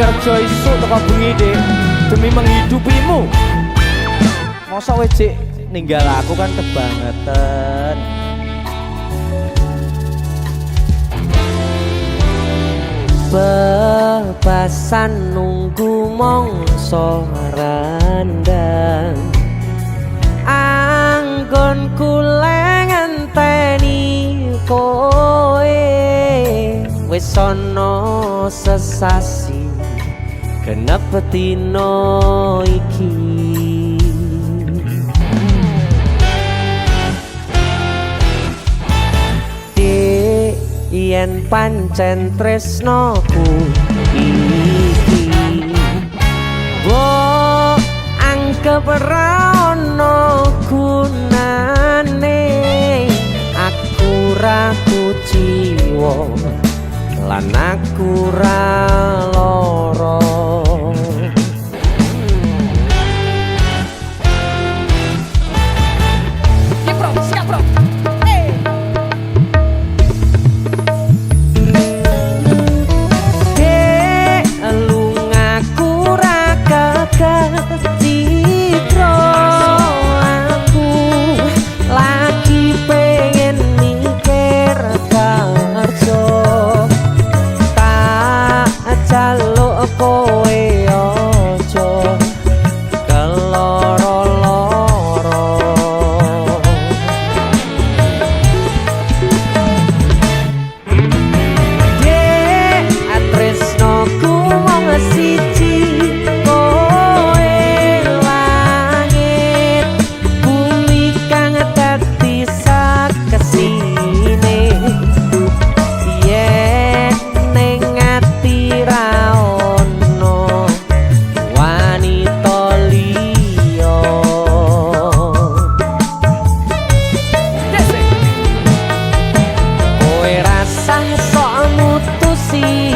kerja isuk teko bengi, Dik, demi menghidupimu. Mosok wis Dik ninggal aku kan kebangetan. Bebasan nunggu mongso rendang, anggonku ngenteni kowe. Wis ana sesasi genep dina iki. Dik, yen pancen tresnoku iki mbok anggep ra ono gunane, aku ra kuciwa lan aku ra lara. Siap, Bro, siap, Bro. Dek, lungaku ra kecitra, aku lagi pengen mikir kerja. Tak jaluk kowe aja keloro-loro. Dek, tresnoku mung siji kowe, langit bumi kang dadi sakesine. Yen ning ati ra ono wanita liya, kowe rasah sok mutusi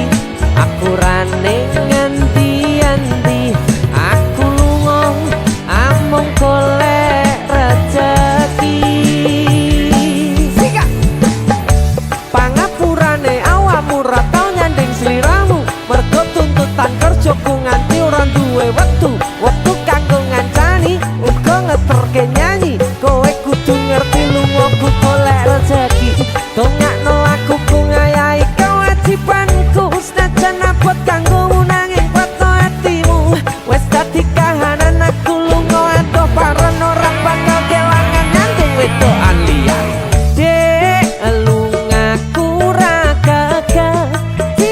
aku ra ning ngendi-endi. Aku lunga amung golek rejeki. Sikat. Pangapurane awakmu ra tau nyanding sliramu, mergo tuntutan kerjaku nganti ora duwe wektu. Wektu kanggo ngancani uga ngeterke nyanyi. Kowe kudu ngerti lungaku golek rejeki. Dongakno aku ku ngayahi kewajibanku, senajan abot kanggomu nanging kuatno atimu. Wis dadi kahanan aku lunga adoh paren, ora bakal kelangan nyanding wedokan liyan. Dek, lungaku ra kecitra,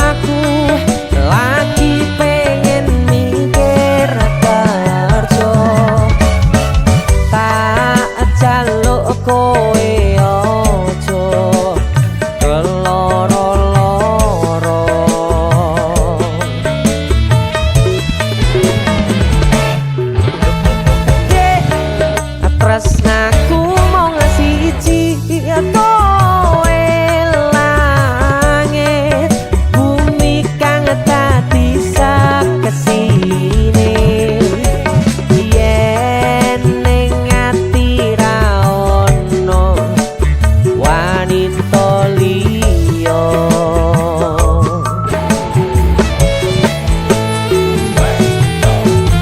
aku lagi pengen mikir kerja. Tak jaluk kowe aja keloro-loro. Dek, tresnaku mung siji kowe, langit bumi kang dadi sakesine. Yen ning ati ra ono wanita liya,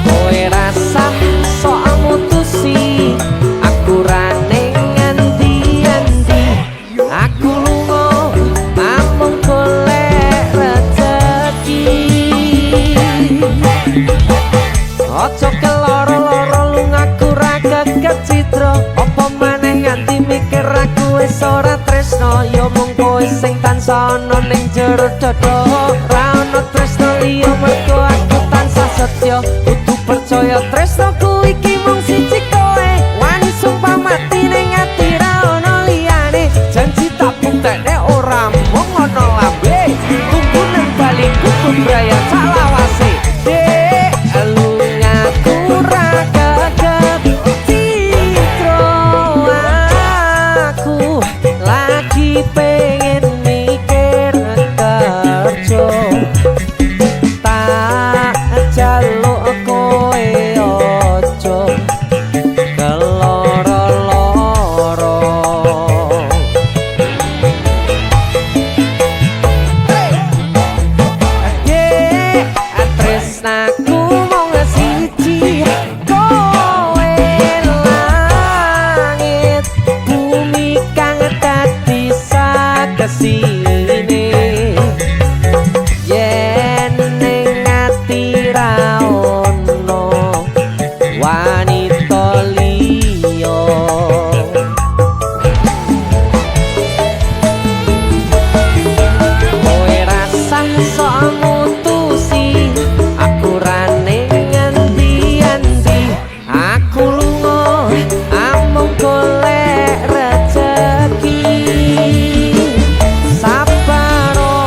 kowe rasah sok mutusi aku ra ning ngendi-endi. Aku lunga amung golek rejeki. Aja keloro-loro lungaku ra kecitra, apa maneh nganti mikir aku wis ora tresno. Ya mung kowe sing tansah ana ning jero dada, ra ono tresno liya mergo aku tansah setya. Kudu percaya tresnoku iki mung siji kowe, wani sumpah mati ning ati ra ono liyane. Janji tak buktekne ora mung ana lambe, tunggu nang baliku bebrayat sak lawase. Dek, lungaku ra kecitra, aku lagi pengen mikir kerja. Tak jaluk kowe aja keloro-loro. Wanita liya. Kowe rasah sok mutusi, aku ra ning ngendi-endi. Aku lunga amung golek rejeki. Sabaro,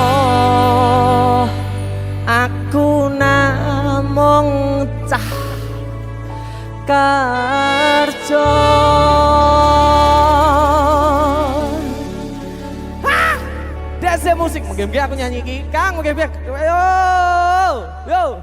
aku namung cah kerja. DC musik, mungkin aku nyanyi iki. Kang, mungkin. Yo. Yo.